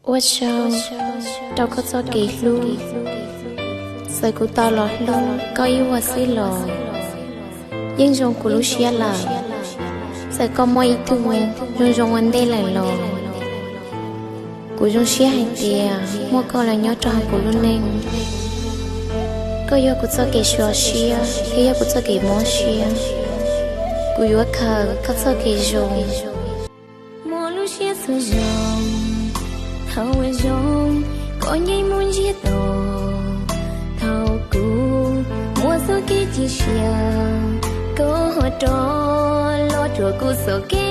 Ua tsaug rau koj txoj kev hlub, txawm kuv tau los hlub koj ib vuag xwb los yeej zoo kuv lub siab lawm. Txawm koj muaj ib tug zoo zoo ua ntej lawm los kuv zoo siab hais tias muaj koj los nyob rau hauv kuv lub neej. Koj yog kuv txoj kev xyuas siab thiab yog kuv txoj kev mob siab. Kuv yuav khaws koj txoj kev zoo. Muaj lub siab txhua zoo, thaum uas zoo, koj yeej muaj ntsiag to. Thaum kuv muaj txoj kev cia siab, koj ho rov los rhuav kuv txoj kev.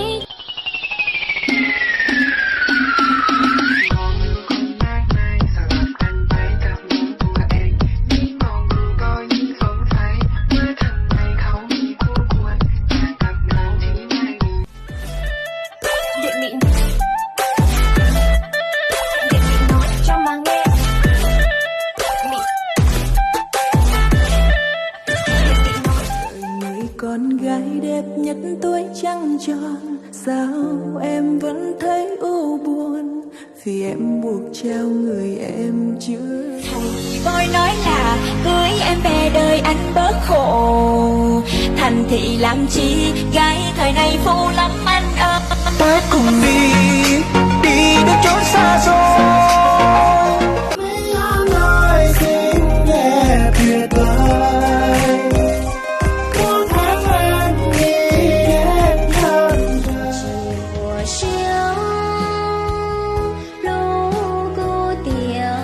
Người con gái đẹp nhất tuổi trăng tròn, sao em vẫn thấy u buồn, vì em buộc trao người em chưa. Thầy bói nói là cưới em về đời anh bớt khổ. Thành thị làm chi, gái thời nay phú lắm anh ơi. Ta cùng đi, đi đến chốn xa xôi. Nói xin nhẹ tuyệt vời. Có tháng em nghĩ đến tháng trời. Ua siab hlub kuv tiag,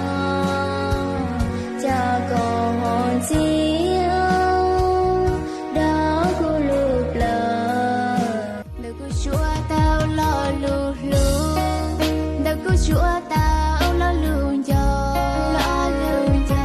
cas koj ho ntxias rau kuv lub plawv. Ntawm kuv tsuas tau lo lus hlub, ntawm kuv tsuas tau lo lus nco, lo lus nco.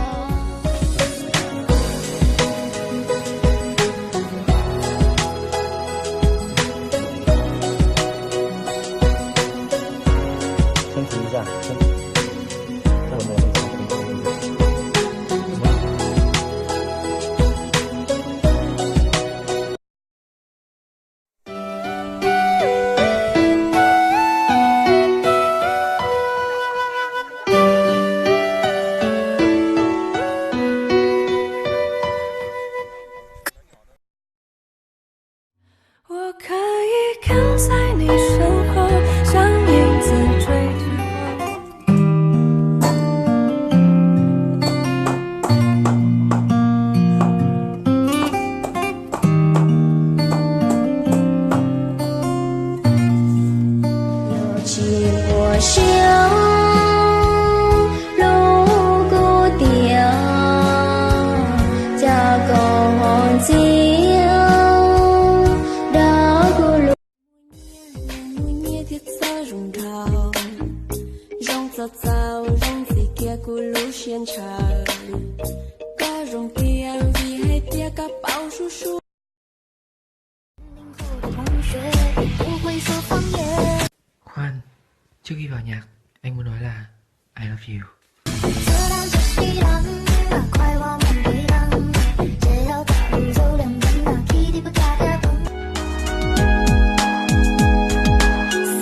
Yog tsis ua siab hlub kuv tiag, cas koj ho ntxias rau kuv lub. Muaj nyiaj thiab txawj zoo nraug, zoo txaus txaus zoo ntxim kiag kuv lub siab ntshaw. Koj zoo tiag vim hais tias koj paub sub sub. Khoan, trước khi vào nhạc, anh muốn nói là I love you.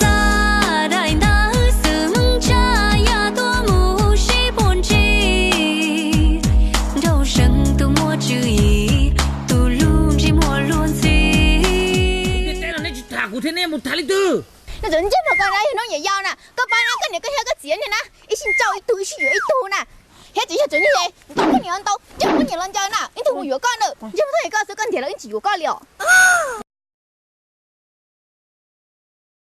Xa daim ntawv xwm tsa yam tuaj mus sib puag ntsis, nraug seev tus muaj tswv yim, tus lub ntsej muag luag ntxhi. Nej tsis tham kuv thiab nej mus tham leej twg? Nws tseem ntsej muag koj na, yog hnub nyiam yau na, koj pab na, koj niam koj thiab koj txiv niag na, ib sij ntsauj ib tug ib sij yuav ib tug na. Thiab tsis yog tseem niag, koj niam ntau, coj koj niam los ncaws na, ib tug mus yuav koj na, ntsej muag txhob hais koj xwb, koj ntiag los ib tsis yuav koj li os.